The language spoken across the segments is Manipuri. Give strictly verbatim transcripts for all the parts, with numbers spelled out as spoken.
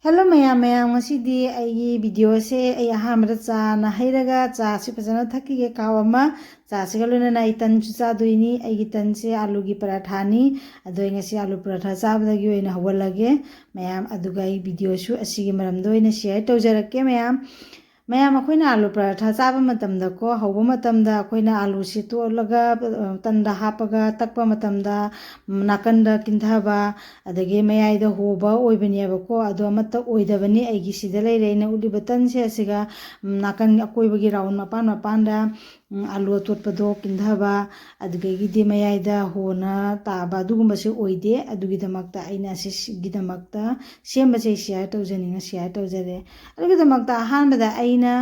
Hello ꯃꯌꯥꯝ, ꯃꯌꯥꯝ ꯉꯁꯤꯗꯤ ꯑꯩꯒꯤ videoꯁꯦ ꯑꯩ ꯑꯍꯥꯟꯕꯗ ꯆꯥꯅ ꯍꯩꯔꯒ ꯆꯥꯁꯤ ꯐꯖꯅ ꯊꯛꯈꯤꯒꯦ ꯀꯥꯞ ꯑꯃ꯫ ꯆꯥꯁꯤꯒ ꯂꯣꯏꯅꯅ ꯑꯩ ꯇꯟꯁꯨ ꯆꯥꯗꯣꯏꯅꯤ꯫ ꯑꯩꯒꯤ ꯇꯟꯁꯦ ꯑꯥꯂꯨꯒꯤ ꯄꯔꯥꯊꯥꯅꯤ꯫ ꯑꯗꯣ ꯑꯩ ꯉꯁꯤ ꯑꯥꯂꯨ ꯄꯔꯥꯊꯥ ꯆꯥꯕꯗꯒꯤ ꯑꯣꯏꯅ ꯍꯧꯒꯠꯂꯒꯦ ꯃꯌꯥꯝ, ꯑꯗꯨꯒ ꯑꯩ videoꯁꯨ ꯑꯁꯤꯒꯤ ꯃꯔꯝꯗ ꯑꯣꯏꯅ share ꯇꯧꯖꯔꯛꯀꯦ ꯃꯌꯥꯝ꯫ ꯃꯌꯥꯝ, ꯑꯩꯈꯣꯏꯅ ꯑꯥꯂꯨ ꯄꯔꯥꯊꯥ ꯆꯥꯕ ꯃꯇꯝꯗꯀꯣ, ꯍꯧꯕ ꯃꯇꯝꯗ ꯑꯩꯈꯣꯏꯅ ꯑꯥꯂꯨꯁꯤ ꯇꯣꯠꯂꯒ, ꯑ, ꯇꯟꯗ ꯍꯥꯞꯄꯒ ꯇꯛꯄ ꯃꯇꯝꯗ, ꯎꯝ, ꯅꯥꯀꯟꯗ ꯀꯤꯟꯊꯕ, ꯑꯗꯒꯤ ꯃꯌꯥꯏꯗ ꯍꯣꯕ ꯑꯣꯏꯕꯅꯦꯕꯀꯣ꯫ ꯑꯗꯣ ꯑꯃꯠꯇ ꯑꯣꯏꯗꯕꯅꯤ꯫ ꯑꯩꯒꯤ ꯁꯤꯗ ꯂꯩꯔꯦ ꯑꯩꯅ ꯎꯠꯂꯤꯕ ꯇꯟꯁꯦ꯫ ꯑꯁꯤꯒ, ꯎꯝ, ꯅꯥꯀꯟ ꯑꯀꯣꯏꯕꯒꯤ round ꯃꯄꯥꯟ ꯃꯄꯥꯟꯗ, ꯎꯝ, ꯑꯥꯂꯨ ꯑꯇꯣꯠꯄꯗꯣ ꯀꯤꯟꯊꯕ, ꯑꯗꯨꯗꯒꯤꯗꯤ ꯃꯌꯥꯏꯗ ꯍꯣꯅ ꯇꯥꯕ ꯑꯗꯨꯒꯨꯝꯕꯁꯦ ꯑꯣꯏꯗꯦ꯫ ꯑꯗꯨꯒꯤꯗꯃꯛꯇ ꯑꯩꯅ ꯑꯁꯤꯒꯤꯗꯃꯛꯇ ꯁꯦꯝꯕꯁꯦ share ꯇꯧꯖꯅꯤꯡꯉ share ꯇꯧꯖꯔꯦ꯫ ꯑꯗꯨꯒꯤꯗꯃꯛꯇ ꯑꯍꯥꯟꯕꯗ ꯑꯩꯅ,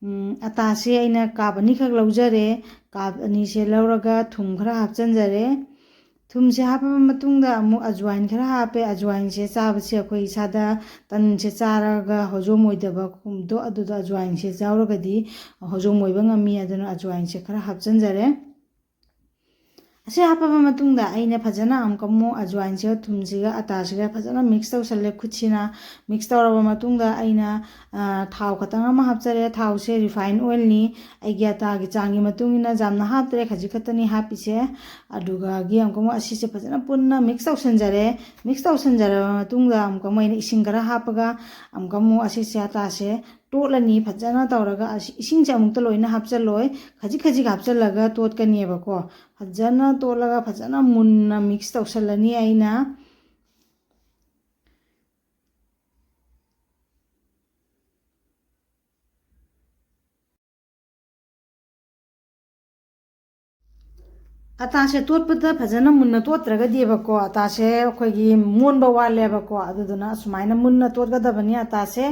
ꯎꯝ, ꯑꯇꯥꯁꯦ ꯑꯩꯅ ꯀꯥꯞ ꯑꯅꯤꯈꯛ ꯂꯧꯖꯔꯦ꯫ ꯀꯥꯞ ꯑꯅꯤꯁꯦ ꯂꯧꯔꯒ ꯊꯨꯝ ꯈꯔ ꯍꯥꯞꯆꯤꯟꯖꯔꯦ꯫ ꯊꯨꯝꯁꯦ ꯍꯥꯞꯄꯕ ꯃꯇꯨꯡꯗ ꯑꯃꯨꯛ ꯑꯖꯋꯥꯏꯟ ꯈꯔ ꯍꯥꯞꯄꯦ꯫ ꯑꯖꯋꯥꯏꯟꯁꯦ ꯆꯥꯕꯁꯦ ꯑꯩꯈꯣꯏ ꯏꯁꯥꯗ ꯇꯟꯁꯦ ꯆꯥꯔꯒ ꯍꯣꯖꯣꯝ ꯑꯣꯏꯗꯕ ꯈꯨꯝꯗꯣ ꯑꯗꯨꯗꯣ ꯑꯖꯋꯥꯏꯟꯁꯦ ꯌꯥꯎꯔꯒꯗꯤ ꯍꯣꯖꯣꯝ ꯑꯣꯏꯕ ꯉꯝꯃꯤ꯫ ꯑꯗꯨꯅ ꯑꯖꯋꯥꯏꯟꯁꯦ ꯈꯔ ꯍꯥꯞꯆꯤꯟꯖꯔꯦ꯫ ꯑꯁꯤ ꯍꯥꯞꯄꯕ ꯃꯇꯨꯡꯗ ꯑꯩꯅ ꯐꯖꯅ ꯑꯃꯨꯛꯀ ꯑꯃꯨꯛ ꯑꯖꯋꯥꯏꯟꯁꯤꯒ ꯊꯨꯝꯁꯤꯒ ꯑꯇꯥꯁꯤꯒ ꯐꯖꯅ mix ꯇꯧꯁꯜꯂꯦ ꯈꯨꯠꯁꯤꯅ꯫ Mix ꯇꯧꯔꯕ ꯃꯇꯨꯡꯗ ꯑꯩꯅ, ꯑ, ꯊꯥꯎ ꯈꯇꯪ ꯑꯃ ꯍꯥꯞꯆꯔꯦ꯫ ꯊꯥꯎꯁꯦ refined oilꯅꯤ꯫ ꯑꯩꯒꯤ ꯑꯇꯥꯒꯤ ꯆꯥꯡꯒꯤ ꯃꯇꯨꯡ ꯏꯟꯅ ꯌꯥꯝꯅ ꯍꯥꯞꯇ꯭ꯔꯦ, ꯈꯖꯤꯛ ꯈꯛꯇꯅꯤ ꯍꯥꯞꯄꯤꯁꯦ꯫ ꯑꯗꯨꯒ ꯑꯃꯨꯛꯀ ꯑꯃꯨꯛ ꯑꯁꯤꯁꯦ ꯐꯖꯅ ꯄꯨꯟꯅ mix ꯇꯧꯁꯟꯖꯔꯦ꯫ Mix ꯇꯧꯁꯟꯖꯔꯕ ꯃꯇꯨꯡꯗ ꯑꯃꯨꯛꯀ ꯑꯃꯨꯛ ꯑꯩꯅ ꯏꯁꯤꯡ ꯈꯔ ꯍꯥꯞꯄꯒ ꯑꯃꯨꯛꯀ ꯑꯃꯨꯛ ꯑꯁꯤꯁꯦ ꯑꯇꯥꯁꯦ ꯇꯣꯠꯂꯅꯤ ꯐꯖꯅ ꯇꯧꯔꯒ꯫ ꯑꯁꯤ ꯏꯁꯤꯡꯁꯦ ꯑꯃꯨꯛꯇ ꯂꯣꯏꯅ ꯍꯥꯞꯆꯜꯂꯣꯏ, ꯈꯖꯤꯛ ꯈꯖꯤꯛ ꯍꯥꯞꯆꯜꯂꯒ ꯇꯣꯠꯀꯅꯦꯕꯀꯣ꯫ ꯐꯖꯅ ꯇꯣꯠꯂꯒ ꯐꯖꯅ ꯃꯨꯟꯅ mix ꯇꯧꯁꯜꯂꯅꯤ ꯑꯩꯅ꯫ ꯑꯇꯥꯁꯦ ꯇꯣꯠꯄꯗ ꯐꯖꯅ ꯃꯨꯟꯅ ꯇꯣꯠꯇ꯭ꯔꯒꯗꯤꯕꯀꯣ, ꯑꯇꯥꯁꯦ ꯑꯩꯈꯣꯏꯒꯤ ꯃꯣꯟꯕ ꯋꯥꯠꯂꯦꯕꯀꯣ꯫ ꯑꯗꯨꯗꯨꯅ ꯑꯁꯨꯃꯥꯏꯅ ꯃꯨꯟꯅ ꯇꯣꯠꯀꯗꯕꯅꯤ ꯑꯇꯥꯁꯦ꯫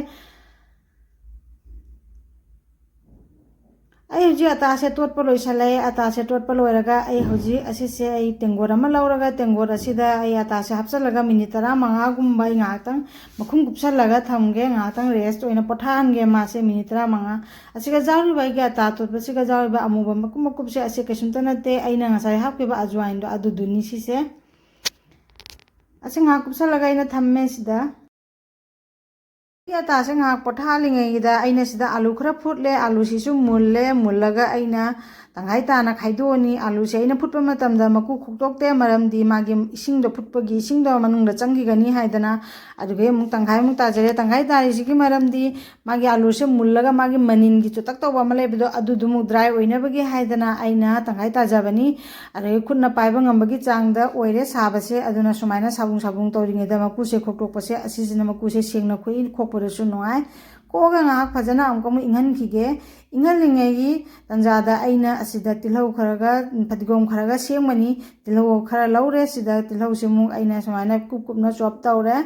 ꯑꯩ ꯍꯧꯖꯤꯛ ꯑꯇꯥꯁꯦ ꯇꯣꯠꯄ ꯂꯣꯏꯁꯜꯂꯦ꯫ ꯑꯇꯥꯁꯦ ꯇꯣꯠꯄ ꯂꯣꯏꯔꯒ ꯑꯩ ꯍꯧꯖꯤꯛ ꯑꯁꯤꯁꯦ ꯑꯩ ꯇꯦꯡꯒꯣꯠ ꯑꯃ ꯂꯧꯔꯒ ꯇꯦꯡꯒꯣꯠ ꯑꯁꯤꯗ ꯑꯩ ꯑꯇꯥꯁꯦ ꯍꯥꯞꯆꯜꯂꯒ minute ꯇꯔꯥꯃꯉꯥꯒꯨꯝꯕ ꯑꯩ ꯉꯥꯏꯍꯥꯛꯇꯪ ꯃꯈꯨꯝ ꯀꯨꯞꯁꯜꯂꯒ ꯊꯝꯒꯦ꯫ ꯉꯥꯏꯍꯥꯛꯇꯪ rest ꯑꯣꯏꯅ ꯄꯣꯊꯥꯍꯟꯒꯦ ꯃꯥꯁꯦ minute ꯇꯔꯥꯃꯉꯥ꯫ ꯑꯁꯤꯒ ꯌꯥꯎꯔꯤꯕ ꯑꯩꯒꯤ ꯑꯇꯥ ꯇꯣꯠꯄꯁꯤꯒ ꯌꯥꯎꯔꯤꯕ ꯑꯃꯨꯕ ꯃꯀꯨꯞ ꯃꯀꯨꯞꯁꯦ ꯑꯁꯤ ꯀꯩꯁꯨꯝꯇ ꯅꯠꯇꯦ, ꯑꯩꯅ ꯉꯁꯥꯏ ꯍꯥꯞꯈꯤꯕ ꯑꯖꯋꯥꯏꯟꯗꯣ ꯑꯗꯨꯗꯨꯅꯤ ꯁꯤꯁꯦ꯫ ꯑꯁꯤ ꯉꯥꯏꯍꯥꯛ ꯀꯨꯞꯁꯜꯂꯒ ꯑꯩꯅ ꯊꯝꯃꯦ ꯁꯤꯗ꯫ ꯑꯇꯥꯁꯦ ꯉꯥꯏꯍꯥꯛ ꯄꯣꯊꯥꯍꯜꯂꯤꯉꯩꯒꯤꯗ ꯑꯩꯅ ꯁꯤꯗ ꯑꯥꯂꯨ ꯈꯔ ꯐꯨꯠꯂꯦ꯫ ꯑꯥꯂꯨꯁꯤꯁꯨ ꯃꯨꯜꯂꯦ꯫ ꯃꯨꯜꯂꯒ ꯑꯩꯅ ꯇꯪꯈꯥꯏ ꯇꯥꯅ ꯈꯥꯏꯗꯣꯛꯑꯅꯤ꯫ ꯑꯥꯂꯨꯁꯦ ꯑꯩꯅ ꯐꯨꯠꯄ ꯃꯇꯝꯗ ꯃꯀꯨ ꯈꯣꯛꯇꯣꯛꯇꯦ, ꯃꯔꯝꯗꯤ ꯃꯥꯒꯤ ꯏꯁꯤꯡꯗꯣ, ꯐꯨꯠꯄꯒꯤ ꯏꯁꯤꯡꯗꯣ ꯃꯅꯨꯡꯗ ꯆꯪꯈꯤꯒꯅꯤ ꯍꯥꯏꯗꯅ꯫ ꯑꯗꯨꯒꯤ ꯑꯃꯨꯛ ꯇꯪꯈꯥꯏꯃꯨꯛ ꯇꯥꯖꯔꯦ꯫ ꯇꯪꯈꯥꯏ ꯇꯥꯔꯤꯁꯤꯒꯤ ꯃꯔꯝꯗꯤ ꯃꯥꯒꯤ ꯑꯥꯂꯨꯁꯦ ꯃꯨꯜꯂꯒ ꯃꯥꯒꯤ ꯃꯅꯤꯟꯒꯤ ꯆꯨꯇꯛ ꯇꯧꯕ ꯑꯃ ꯂꯩꯕꯗꯣ, ꯑꯗꯨꯗꯨꯃꯨꯛ dry ꯑꯣꯏꯅꯕꯒꯤ ꯍꯥꯏꯗꯅ ꯑꯩꯅ ꯇꯪꯈꯥꯏ ꯇꯥꯖꯕꯅꯤ꯫ ꯑꯗꯒꯤ ꯈꯨꯠꯅ ꯄꯥꯏꯕ ꯉꯝꯕꯒꯤ ꯆꯥꯡꯗ ꯑꯣꯏꯔꯦ ꯁꯥꯕꯁꯦ꯫ ꯑꯗꯨꯅ ꯁꯨꯃꯥꯏꯅ ꯁꯥꯕꯨꯡ ꯁꯥꯕꯨꯡ ꯇꯧꯔꯤꯉꯩꯗ ꯃꯀꯨꯁꯦ ꯈꯣꯛꯇꯣꯛꯄꯁꯦ, ꯑꯁꯤꯁꯤꯅ ꯃꯀꯨꯁꯦ ꯁꯦꯡꯅ ꯈꯣꯛꯏ, ꯈꯣꯛꯄꯗꯁꯨ ꯅꯨꯡꯉꯥꯏ꯫ ꯈꯣꯛꯑꯒ ꯉꯥꯏꯍꯥꯛ ꯐꯖꯅ ꯑꯃꯨꯛꯀ ꯑꯃꯨꯛ ꯏꯪꯍꯟꯈꯤꯒꯦ꯫ ꯏꯪꯍꯜꯂꯤꯉꯩꯒꯤ ꯇꯟꯖꯥꯗ ꯑꯩꯅ ꯑꯁꯤꯗ ꯇꯤꯜꯍꯧ ꯈꯔꯒ ꯐꯗꯤꯒꯣꯝ ꯈꯔꯒ ꯁꯦꯝꯒꯅꯤ꯫ ꯇꯤꯜꯍꯧ ꯈꯔ ꯂꯧꯔꯦ꯫ ꯁꯤꯗ ꯇꯤꯜꯍꯧꯁꯤꯃꯨꯛ ꯑꯩꯅ ꯁꯨꯃꯥꯏꯅ ꯀꯨꯞ ꯀꯨꯞꯅ chop ꯇꯧꯔꯦ꯫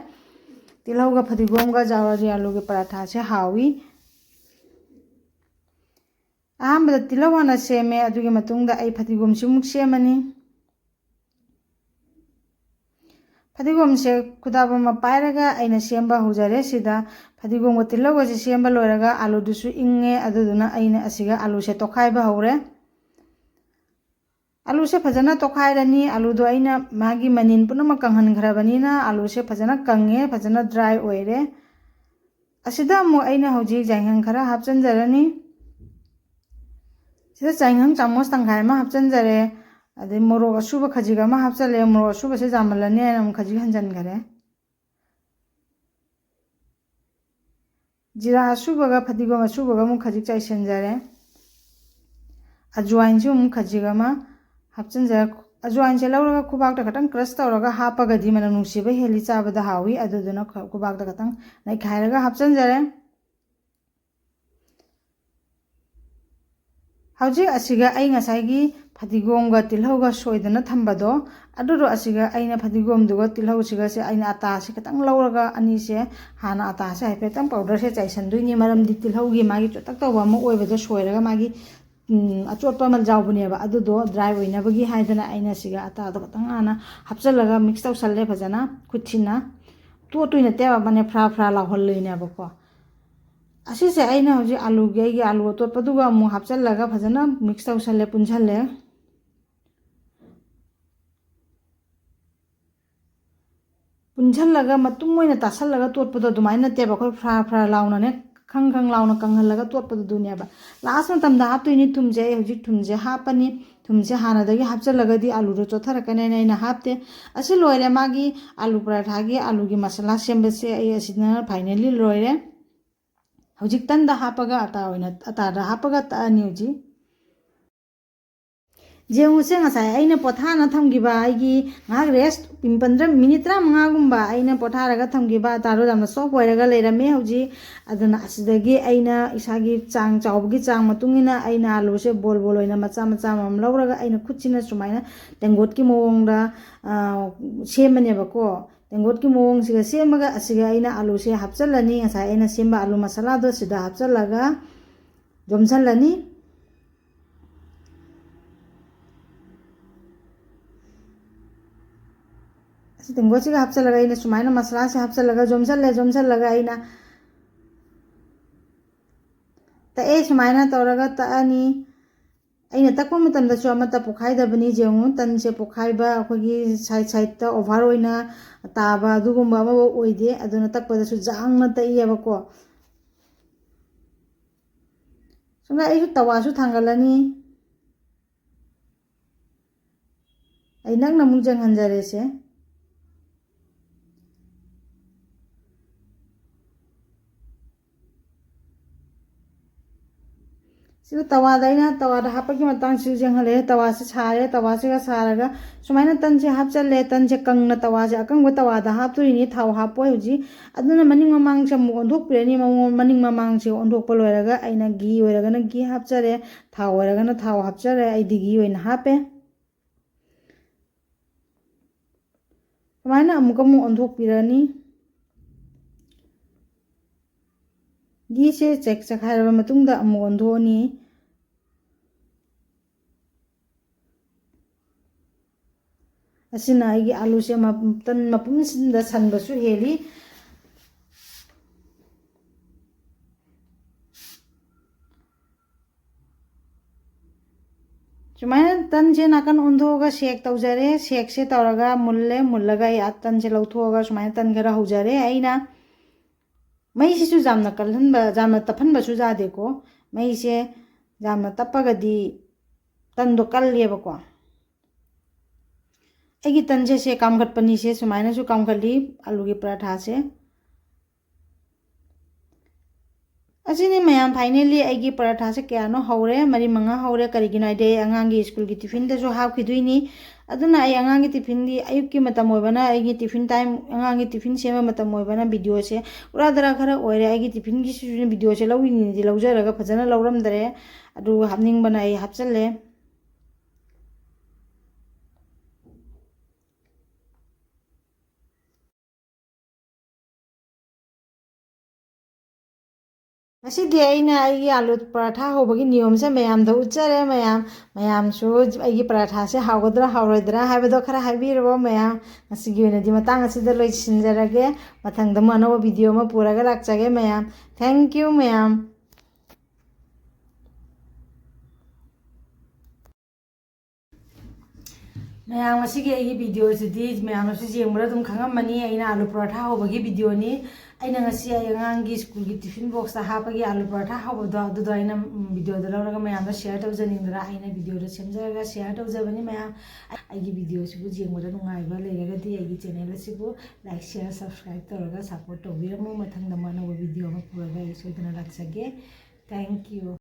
ꯇꯤꯜꯍꯧꯒ ꯐꯗꯤꯒꯣꯝꯒ ꯖꯋꯥꯔꯤ ꯑꯥꯂꯨꯒꯤ ꯄꯔꯥꯊꯥꯁꯦ ꯍꯥꯎꯏ꯫ ꯑꯍꯥꯟꯕꯗ ꯇꯤꯜꯍꯧ ꯍꯥꯟꯅ ꯁꯦꯝꯃꯦ, ꯑꯗꯨꯒꯤ ꯃꯇꯨꯡꯗ ꯑꯩ ꯐꯗꯤꯒꯣꯝꯁꯤꯃꯨꯛ ꯁꯦꯝꯃꯅꯤ꯫ ꯐꯗꯤꯒꯣꯝꯁꯦ ꯈꯨꯗꯥꯞ ꯑꯃ ꯄꯥꯏꯔꯒ ꯑꯩꯅ ꯁꯦꯝꯕ ꯍꯧꯖꯔꯦ꯫ ꯁꯤꯗ ꯐꯗꯤꯒꯣꯝꯒ ꯇꯤꯜꯍꯧꯒꯁꯦ ꯁꯦꯝꯕ ꯂꯣꯏꯔꯒ ꯑꯥꯂꯨꯗꯨꯁꯨ ꯏꯪꯉꯦ, ꯑꯗꯨꯗꯨꯅ ꯑꯩꯅ ꯑꯁꯤꯒ ꯑꯥꯂꯨꯁꯦ ꯇꯣꯈꯥꯏꯕ ꯍꯧꯔꯦ꯫ ꯑꯥꯂꯨꯁꯦ ꯐꯖꯅ ꯇꯣꯈꯥꯏꯔꯅꯤ꯫ ꯑꯥꯂꯨꯗꯣ ꯑꯩꯅ ꯃꯥꯒꯤ ꯃꯅꯤꯟ ꯄꯨꯝꯅꯃꯛ ꯀꯪꯍꯟꯈ꯭ꯔꯕꯅꯤꯅ ꯑꯥꯂꯨꯁꯦ ꯐꯖꯅ ꯀꯪꯉꯦ, ꯐꯖꯅ dry ꯑꯣꯏꯔꯦ꯫ ꯑꯁꯤꯗ ꯑꯃꯨꯛ ꯑꯩꯅ ꯍꯧꯖꯤꯛ ꯌꯥꯏꯉꯪ ꯈꯔ ꯍꯥꯞꯆꯤꯟꯖꯔꯅꯤ꯫ ꯁꯤꯗ ꯆꯥꯏꯉꯪ ꯆꯥꯃꯁ ꯇꯪꯈꯥꯏ ꯑꯃ ꯍꯥꯞꯆꯤꯟꯖꯔꯦ꯫ ꯑꯗꯩ ꯃꯣꯔꯣꯛ ꯑꯁꯨꯕ ꯈꯖꯤꯛ ꯑꯃ ꯍꯥꯞꯆꯤꯜꯂꯦ꯫ ꯃꯣꯔꯣꯛ ꯑꯁꯨꯕꯁꯦ ꯌꯥꯝꯃꯜꯂꯅꯤ ꯍꯥꯏꯅ ꯑꯃꯨꯛ ꯈꯖꯤꯛ ꯍꯟꯖꯤꯟꯈꯔꯦ꯫ ꯖꯤꯔꯥ ꯑꯁꯨꯕꯒ ꯐꯗꯤꯒꯣꯝ ꯑꯁꯨꯕꯒ ꯑꯃꯨꯛ ꯈꯖꯤꯛ ꯆꯥꯏꯁꯤꯟꯖꯔꯦ꯫ ꯑꯖꯋꯥꯏꯟꯁꯨ ꯑꯃꯨꯛ ꯈꯖꯤꯛ ꯑꯃ ꯍꯥꯞꯆꯤꯟꯖꯔꯦ꯫ ꯑꯖꯋꯥꯏꯟꯁꯦ ꯂꯧꯔꯒ ꯈꯨꯕꯥꯛꯇ ꯈꯇꯪ crush ꯇꯧꯔꯒ ꯍꯥꯞꯄꯒꯗꯤ ꯃꯅꯝ ꯅꯨꯡꯁꯤꯕ ꯍꯦꯜꯂꯤ, ꯆꯥꯕꯗ ꯍꯥꯎꯏ꯫ ꯑꯗꯨꯗꯨꯅ ꯈ-, ꯈꯨꯕꯥꯛꯇ ꯈꯇꯪ ꯅꯩꯈꯥꯏꯔꯒ ꯍꯥꯞꯆꯤꯟꯖꯔꯦ꯫ ꯍꯧꯖꯤꯛ ꯑꯁꯤꯒ ꯑꯩ ꯉꯁꯥꯏꯒꯤ ꯐꯗꯤꯒꯣꯝꯒ ꯇꯤꯜꯍꯧꯒ ꯁꯣꯏꯗꯅ ꯊꯝꯕꯗꯣ, ꯑꯗꯨꯗꯣ ꯑꯁꯤꯒ ꯑꯩꯅ ꯐꯗꯤꯒꯣꯝꯗꯨꯒ ꯇꯤꯜꯍꯧꯁꯤꯒꯁꯦ ꯑꯩꯅ ꯑꯇꯥꯁꯦ ꯈꯤꯇꯪ ꯂꯧꯔꯒ ꯑꯅꯤꯁꯦ ꯍꯥꯟꯅ ꯑꯇꯥꯁꯦ ꯍꯥꯏꯐꯦꯠꯇꯪ powderꯁꯦ ꯆꯥꯏꯁꯟꯗꯣꯏꯅꯤ꯫ ꯃꯔꯝꯗꯤ ꯇꯤꯜꯍꯧꯒꯤ ꯃꯥꯒꯤ ꯆꯣꯠꯇꯛ ꯇꯧꯕ ꯑꯃ ꯑꯣꯏꯕꯗꯣ ꯁꯣꯏꯔꯒ ꯃꯥꯒꯤ, ꯎꯝ, ꯑꯆꯣꯠꯄ ꯑꯃ ꯌꯥꯎꯕꯅꯦꯕ꯫ ꯑꯗꯨꯗꯣ dry ꯑꯣꯏꯅꯕꯒꯤ ꯍꯥꯏꯗꯅ ꯑꯩꯅ ꯁꯤꯒ ꯑꯇꯥꯗꯣ ꯈꯤꯇꯪ ꯍꯥꯟꯅ ꯍꯥꯞꯆꯤꯜꯂꯒ mix ꯇꯧꯁꯜꯂꯦ ꯐꯖꯅ ꯈꯨꯠꯁꯤꯅ꯫ ꯇꯣꯠꯇꯣꯏ ꯅꯠꯇꯦꯕ, ꯃꯥꯅꯦ ꯐ꯭ꯔꯥ ꯐ꯭ꯔꯥ ꯂꯥꯎꯍꯜꯂꯣꯏꯅꯦꯕꯀꯣ꯫ ꯑꯁꯤꯁꯦ ꯑꯩꯅ ꯍꯧꯖꯤꯛ ꯑꯥꯂꯨꯒꯤ, ꯑꯩꯒꯤ ꯑꯥꯂꯨ ꯑꯇꯣꯠꯄꯗꯨꯒ ꯑꯃꯨꯛ ꯍꯥꯞꯆꯤꯜꯂꯒ ꯐꯖꯅ mix ꯇꯧꯁꯜꯂꯦ, ꯄꯨꯟꯁꯜꯂꯦ꯫ ꯏꯟꯁꯜꯂꯒ ꯃꯇꯨꯝ ꯑꯣꯏꯅ ꯇꯥꯁꯜꯂꯒ ꯇꯣꯠꯄꯗꯣ ꯑꯗꯨꯃꯥꯏꯅ ꯅꯠꯇꯦꯕ, ꯑꯩꯈꯣꯏ ꯐ꯭ꯔꯥ ꯐ꯭ꯔꯥ ꯂꯥꯎꯅꯅꯦ, ꯈꯪ ꯈꯪ ꯂꯥꯎꯅ ꯀꯪꯍꯜꯂꯒ ꯇꯣꯠꯄꯗꯨꯗꯨꯅꯦꯕ꯫ ꯂꯥꯁ ꯃꯇꯝꯗ ꯍꯥꯞꯇꯣꯏꯅꯤ ꯊꯨꯝꯁꯦ꯫ ꯑꯩ ꯍꯧꯖꯤꯛ ꯊꯨꯝꯁꯦ ꯍꯥꯞꯄꯅꯤ꯫ ꯊꯨꯝꯁꯦ ꯍꯥꯟꯅꯗꯒꯤ ꯍꯥꯞꯆꯜꯂꯒꯗꯤ ꯑꯥꯂꯨꯗꯣ ꯆꯣꯠꯊꯔꯛꯀꯅꯦꯅ ꯑꯩꯅ ꯍꯥꯞꯇꯦ꯫ ꯑꯁꯤ ꯂꯣꯏꯔꯦ, ꯃꯥꯒꯤ ꯑꯥꯂꯨ ꯄꯔꯥꯊꯥꯒꯤ ꯑꯥꯂꯨꯒꯤ ꯃꯁꯥꯂꯥ ꯁꯦꯝꯕꯁꯦ ꯑꯩ ꯑꯁꯤꯅ ꯐꯥꯏꯅꯦꯜꯂꯤ ꯂꯣꯏꯔꯦ꯫ ꯍꯧꯖꯤꯛ ꯇꯟꯗ ꯍꯥꯞꯄꯒ ꯑꯇꯥ ꯑꯣꯏꯅ, ꯑꯇꯥꯗ ꯍꯥꯞꯄꯒ ꯇꯛꯑꯅꯤ ꯍꯧꯖꯤꯛ꯫ ꯌꯦꯡꯉꯨꯁꯦ, ꯉꯁꯥꯏ ꯑꯩꯅ ꯄꯣꯊꯥꯅ ꯊꯝꯈꯤꯕ ꯑꯩꯒꯤ ꯉꯥꯏꯍꯥꯛ ꯔꯦꯁ, ꯄꯨꯡ ꯄꯟꯗ꯭ꯔ-, ꯃꯤꯅꯤꯠ ꯇꯔꯥꯃꯉꯥꯒꯨꯝꯕ ꯑꯩꯅ ꯄꯣꯊꯥꯔꯒ ꯊꯝꯈꯤꯕ ꯑꯇꯥꯗꯣ ꯌꯥꯝꯅ ꯁꯣꯐ ꯑꯣꯏꯔꯒ ꯂꯩꯔꯝꯃꯦ ꯍꯧꯖꯤꯛ꯫ ꯑꯗꯨꯅ ꯑꯁꯤꯗꯒꯤ ꯑꯩꯅ ꯏꯁꯥꯒꯤ ꯆꯥꯡ ꯆꯥꯎꯕꯒꯤ ꯆꯥꯡ ꯃꯇꯨꯡ ꯏꯟꯅ ꯑꯩꯅ ꯑꯥꯂꯨꯁꯦ ꯕꯣꯜ ꯕꯣꯜ ꯑꯣꯏꯅ ꯃꯆꯥ ꯃꯆꯥ ꯑꯃꯃꯝ ꯂꯧꯔꯒ ꯑꯩꯅ ꯈꯨꯠꯁꯤꯅ ꯁꯨꯃꯥꯏꯅ ꯇꯦꯡꯒꯣꯠꯀꯤ ꯃꯑꯣꯡꯗ, ꯑ, ꯁꯦꯝꯃꯅꯦꯕꯀꯣ꯫ ꯇꯦꯡꯒꯣꯠꯀꯤ ꯃꯑꯣꯡꯁꯤꯒ ꯁꯦꯝꯃꯒ ꯑꯁꯤꯒ ꯑꯩꯅ ꯑꯥꯂꯨꯁꯦ ꯍꯥꯞꯆꯜꯂꯅꯤ꯫ ꯉꯁꯥꯏ ꯑꯩꯅ ꯁꯦꯝꯕ ꯑꯥꯂꯨ ꯃꯁꯥꯂꯥꯗꯣ ꯁꯤꯗ ꯍꯥꯞꯆꯜꯂꯒ ꯌꯣꯝꯁꯜꯂꯅꯤ꯫ ꯑꯁꯤ ꯇꯦꯡꯒꯣꯠꯁꯤꯒ ꯍꯥꯞꯆꯜꯂꯒ ꯑꯩꯅ ꯁꯨꯃꯥꯏꯅ ꯃꯁꯥꯂꯥꯁꯦ ꯍꯥꯞꯆꯜꯂꯒ ꯌꯣꯝꯁꯜꯂꯦ꯫ ꯌꯣꯝꯁꯜꯂꯒ ꯑꯩꯅ ꯇꯛꯑꯦ꯫ ꯁꯨꯃꯥꯏꯅ ꯇꯧꯔꯒ ꯇꯛꯑꯅꯤ꯫ ꯑꯩꯅ ꯇꯛꯄ ꯃꯇꯝꯗꯁꯨ ꯑꯃꯠꯇ ꯄꯣꯈꯥꯏꯗꯕꯅꯤ꯫ ꯌꯦꯡꯉꯨ, ꯇꯟꯁꯦ ꯄꯣꯈꯥꯏꯕ, ꯑꯩꯈꯣꯏꯒꯤ ꯁꯥꯏꯠ ꯁꯥꯏꯠꯇ ꯑꯣꯚꯔ ꯑꯣꯏꯅ ꯇꯥꯕ ꯑꯗꯨꯒꯨꯝꯕ ꯑꯃꯐꯥꯎ ꯑꯣꯏꯗꯦ꯫ ꯑꯗꯨꯅ ꯇꯛꯄꯗꯁꯨ ꯌꯥꯡꯅ ꯇꯛꯏꯌꯦꯕꯀꯣ꯫ ꯁꯣꯝꯗ ꯑꯩꯁꯨ ꯇꯋꯥꯁꯨ ꯊꯥꯡꯒꯠꯂꯅꯤ꯫ ꯑꯩ ꯅꯛꯅ ꯑꯃꯨꯛ ꯌꯦꯡꯍꯟꯖꯔꯦꯁꯦ꯫ ꯁꯤꯗ ꯇꯋꯥꯗ ꯑꯩꯅ ꯇꯋꯥꯗ ꯍꯥꯞꯄꯒꯤ ꯃꯇꯥꯡꯁꯤꯁꯨ ꯌꯦꯡꯍꯜꯂꯦ꯫ ꯇꯋꯥꯁꯤ ꯁꯥꯔꯦ꯫ ꯇꯋꯥꯁꯤꯒ ꯁꯥꯔꯒ ꯁꯨꯃꯥꯏꯅ ꯇꯟꯁꯦ ꯍꯥꯞꯆꯜꯂꯦ꯫ ꯇꯟꯁꯦ ꯀꯪꯅ ꯇꯋꯥꯁꯦ ꯑꯀꯪꯕ ꯇꯋꯥꯗ ꯍꯥꯞꯇꯣꯔꯤꯅꯤ, ꯊꯥꯎ ꯍꯥꯞꯄꯣꯏ ꯍꯧꯖꯤꯛ꯫ ꯑꯗꯨꯅ ꯃꯅꯤꯡ ꯃꯃꯥꯡꯁꯦ ꯑꯃꯨꯛ ꯑꯣꯟꯊꯣꯛꯄꯤꯔꯅꯤ꯫ ꯃꯑꯣꯡ-, ꯃꯅꯤꯡ ꯃꯃꯥꯡꯁꯦ ꯑꯣꯟꯊꯣꯛꯄ ꯂꯣꯏꯔꯒ ꯑꯩꯅ ꯘꯤ ꯑꯣꯏꯔꯒꯅ ꯘꯤ ꯍꯥꯞꯆꯔꯦ, ꯊꯥꯎ ꯑꯣꯏꯔꯒꯅ ꯊꯥꯎ ꯍꯥꯞꯆꯔꯦ꯫ ꯑꯩꯗꯤ ꯘꯤ ꯑꯣꯏꯅ ꯍꯥꯞꯄꯦ꯫ ꯁꯨꯃꯥꯏꯅ ꯑꯃꯨꯛꯀ ꯑꯃꯨꯛ ꯑꯣꯟꯊꯣꯛꯄꯤꯔꯅꯤ꯫ ꯘꯤꯁꯦ ꯆꯦꯛ ꯆꯦꯛꯈꯥꯏꯔꯕ ꯃꯇꯨꯡꯗ ꯑꯃꯨꯛ ꯑꯣꯟꯊꯣꯛꯑꯅꯤ꯫ ꯑꯁꯤꯅ ꯑꯩꯒꯤ ꯑꯥꯂꯨꯁꯦ ꯃ-, ꯇꯟ ꯃꯄꯨꯝꯁꯤꯗ ꯁꯟꯕꯁꯨ ꯍꯦꯜꯂꯤ꯫ ꯁꯨꯃꯥꯏꯅ ꯇꯟꯁꯦ ꯅꯥꯀꯟ ꯑꯣꯟꯊꯣꯛꯑꯒ ꯁꯦꯛ ꯇꯧꯖꯔꯦ꯫ ꯁꯦꯛꯁꯦ ꯇꯧꯔꯒ ꯃꯨꯜꯂꯦ꯫ ꯃꯨꯜꯂꯒ ꯑꯩ ꯑꯥ ꯇꯟꯁꯦ ꯂꯧꯊꯣꯛꯑꯒ ꯁꯨꯃꯥꯏꯅ ꯇꯟ ꯈꯔ ꯍꯧꯖꯔꯦ꯫ ꯑꯩꯅ ꯃꯩꯁꯤꯁꯨ ꯌꯥꯝꯅ ꯀꯜꯍꯟꯕ, ꯌꯥꯝꯅ ꯇꯞꯍꯟꯕꯁꯨ ꯌꯥꯗꯦꯀꯣ꯫ ꯃꯩꯁꯦ ꯌꯥꯝꯅ ꯇꯞꯄꯒꯗꯤ ꯇꯟꯗꯣ ꯀꯜꯂꯦꯕꯀꯣ꯫ ꯑꯩꯒꯤ ꯇꯟꯁꯦ ꯁꯦ ꯀꯥꯝꯈꯠꯄꯅꯤꯁꯦ, ꯁꯨꯃꯥꯏꯅꯁꯨ ꯀꯥꯝꯈꯠꯂꯤ ꯑꯂꯨꯒꯤ ꯄꯔꯥꯊꯥꯁꯦ꯫ ꯑꯁꯤꯅꯤ ꯃꯌꯥꯝ, finally ꯑꯩꯒꯤ ꯄꯔꯥꯊꯥꯁꯦ ꯀꯌꯥꯅꯣ ꯍꯧꯔꯦ, ꯃꯔꯤ ꯃꯉꯥ ꯍꯧꯔꯦ꯫ ꯀꯔꯤꯒꯤꯅꯣ ꯍꯥꯏꯗꯤ ꯑꯩ ꯑꯉꯥꯡꯒꯤ ꯁ꯭ꯀꯨꯜꯒꯤ ꯇꯤꯐꯤꯟꯗꯁꯨ ꯍꯥꯞꯈꯤꯗꯣꯏꯅꯤ꯫ ꯑꯗꯨꯅ ꯑꯩ ꯑꯉꯥꯡꯒꯤ ꯇꯤꯐꯤꯟꯗꯤ ꯑꯌꯨꯛꯀꯤ ꯃꯇꯝ ꯑꯣꯏꯕꯅ, ꯑꯩꯒꯤ ꯇꯤꯐꯤꯟ ꯇꯥꯏꯝ, ꯑꯉꯥꯡꯒꯤ ꯇꯤꯐꯤꯟ ꯁꯦꯝꯕ ꯃꯇꯝ ꯑꯣꯏꯕꯅ ꯚꯤꯗꯤꯑꯣꯁꯦ ꯎꯔꯥ ꯗꯔꯥ ꯈꯔ ꯑꯣꯏꯔꯦ꯫ ꯑꯩꯒꯤ ꯇꯤꯐꯤꯟꯒꯤꯁꯤꯁꯨ ꯚꯤꯗꯤꯑꯣꯁꯦ ꯂꯧꯏꯅꯤꯗꯤ ꯂꯧꯖꯔꯒ ꯐꯖꯅ ꯂꯧꯔꯝꯗꯔꯦ꯫ ꯑꯗꯨ ꯍꯥꯞꯅꯤꯡꯕꯅ ꯑꯩ ꯍꯥꯞꯆꯜꯂꯦ꯫ ꯉꯁꯤꯗꯤ ꯑꯩꯅ ꯑꯩꯒꯤ ꯑꯥꯂꯨ ꯄꯔꯥꯊꯥ ꯍꯧꯕꯒꯤ ꯅꯤꯌꯣꯝꯁꯦ ꯃꯌꯥꯝꯗ ꯎꯠꯆꯔꯦ꯫ ꯃꯌꯥꯝ, ꯃꯌꯥꯝꯁꯨ ꯑꯩꯒꯤ ꯄꯔꯥꯊꯥꯁꯦ ꯍꯥꯎꯒꯗ꯭ꯔꯥ ꯍꯥꯎꯔꯣꯏꯗ꯭ꯔꯥ ꯍꯥꯏꯕꯗꯣ ꯈꯔ ꯍꯥꯏꯕꯤꯔꯣ ꯃꯌꯥꯝ꯫ ꯉꯁꯤꯒꯤ ꯑꯣꯏꯅꯗꯤ ꯃꯇꯥꯡ ꯑꯁꯤꯗ ꯂꯣꯏꯁꯤꯟꯖꯔꯒꯦ꯫ ꯃꯊꯪꯗ ꯑꯃꯨꯛ ꯑꯅꯧꯕ ꯚꯤꯗꯤꯑꯣ ꯑꯃ ꯄꯨꯔꯒ ꯂꯥꯛꯆꯒꯦ ꯃꯌꯥꯝ꯫ Thank you ꯃꯌꯥꯝ꯫ ꯃꯌꯥꯝ, ꯉꯁꯤꯒꯤ ꯑꯩꯒꯤ ꯚꯤꯗꯤꯑꯣꯁꯤꯗꯤ ꯃꯌꯥꯝꯅꯁꯨ ꯌꯦꯡꯕꯗ ꯑꯗꯨꯝ ꯈꯪꯉꯝꯃꯅꯤ, ꯑꯩꯅ ꯑꯥꯂꯨ ꯄꯔꯥꯊꯥ ꯍꯧꯕꯒꯤ ꯚꯤꯗꯤꯑꯣꯅꯤ꯫ ꯑꯩꯅ ꯉꯁꯤ ꯑꯩ ꯑꯉꯥꯡꯒꯤ ꯁ꯭ꯀꯨꯜꯒꯤ ꯇꯤꯐꯤꯟ ꯕꯣꯛꯁꯇ ꯍꯥꯞꯄꯒꯤ ꯑꯥꯂꯨ ꯄꯔꯥꯊꯥ ꯍꯧꯕꯗꯣ, ꯑꯗꯨꯗꯣ ꯑꯩꯅ, ꯎꯝ, ꯚꯤꯗꯤꯑꯣꯗ ꯂꯧꯔꯒ ꯃꯌꯥꯝꯗ ꯁꯤꯌꯔ ꯇꯧꯖꯅꯤꯡꯗꯅ ꯑꯩꯅ ꯚꯤꯗꯤꯑꯣꯗ ꯁꯦꯝꯖꯔꯒ ꯁꯤꯌꯔ ꯇꯧꯖꯕꯅꯤ꯫ ꯃꯌꯥꯝ, ꯑꯩꯒꯤ ꯚꯤꯗꯤꯑꯣꯁꯤꯕꯨ ꯌꯦꯡꯕꯗ ꯅꯨꯡꯉꯥꯏꯕ ꯂꯩꯔꯒꯗꯤ ꯑꯩꯒꯤ ꯆꯦꯅꯦꯜ ꯑꯁꯤꯕꯨ ꯂꯥꯏꯛ, ꯁꯤꯌꯔ, ꯁꯕꯁꯀ꯭ꯔꯥꯏꯕ ꯇꯧꯔꯒ ꯁꯞꯄꯣꯔꯠ ꯇꯧꯕꯤꯔꯝꯃꯨ꯫ ꯃꯊꯪꯗ ꯑꯃꯨꯛ ꯑꯅꯧꯕ ꯚꯤꯗꯤꯑꯣ ꯑꯃ ꯄꯨꯔꯒ ꯑꯩ ꯁꯣꯏꯗꯅ ꯂꯥꯛꯆꯒꯦ꯫ Thank you꯫